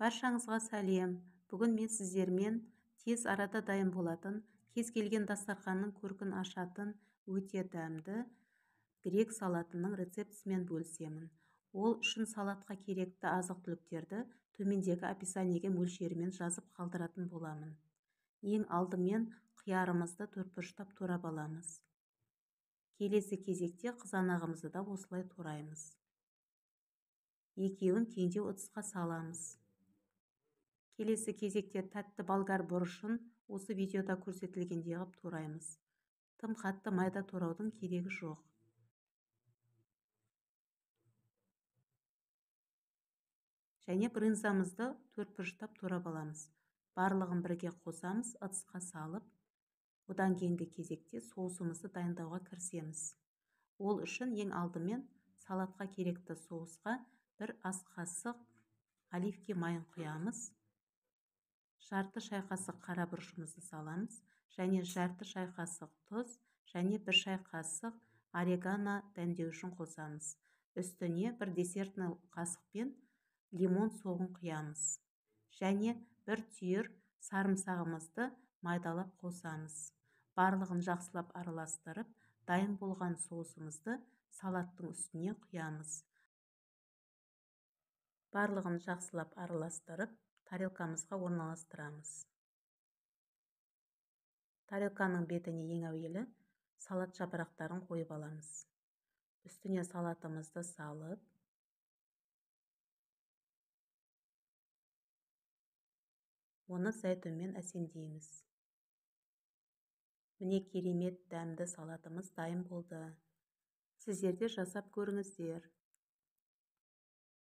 Баршаңызға сәлем. Бүгін мен сіздермен тез арада дайын болатын, кез келген дастарханның көркін ашатын өте дәмді грек салатының рецептісімен бөлісемін. Ол үшін салатқа керекті азық-түліктерді төмендегі описаниеге мөлшерімен жазып қалдыратын боламын. Ең алдымен қиярымызды төртбұрыштап турап аламыз. Келесі кезекте қызанағымызды да осылай тураймыз. Екеуін кеңдеу ыдысқа саламыз. Келесі кезекте тәтті болгар бұрышын осы видеода көрсетілгендей қып тураймыз. Тым қатты майда тураудың керегі жоқ. Және брынзамызды төртбұрыштап турап аламыз. Барлығын бірге қосамыз, ыдысқа салып, одан кейінгі кезекте соусымызды дайындауға кірісеміз. Ол үшін ең алдымен салатқа керекті соусқа бір ас қасық оливки майын құямыз. Жарты шай қасық қара бұрышымызды саламыз және жарты шай қасық тұз және бір шай қасық орегано дәмдеу үшін қосамыз. Үстіне бір десертный қасықпен лимон соғын құямыз және бір түйір сарымсағымызды майдалап қосамыз. Барлығын жақсылап араластырып, дайын болған соусымызды салаттың үстіне құямыз. Барлығын жақсылап араластырып, тарелкамызға орналастырамыз. Тарелканың бетіне ең әуелі салат жапырақтарын қойып аламыз. Үстіне салатымызды салып, оны зәйтүнмен әсемдейміз. Міне, керемет дәмді салатымыз дайын болды. Сіздер де жасап көріңіздер.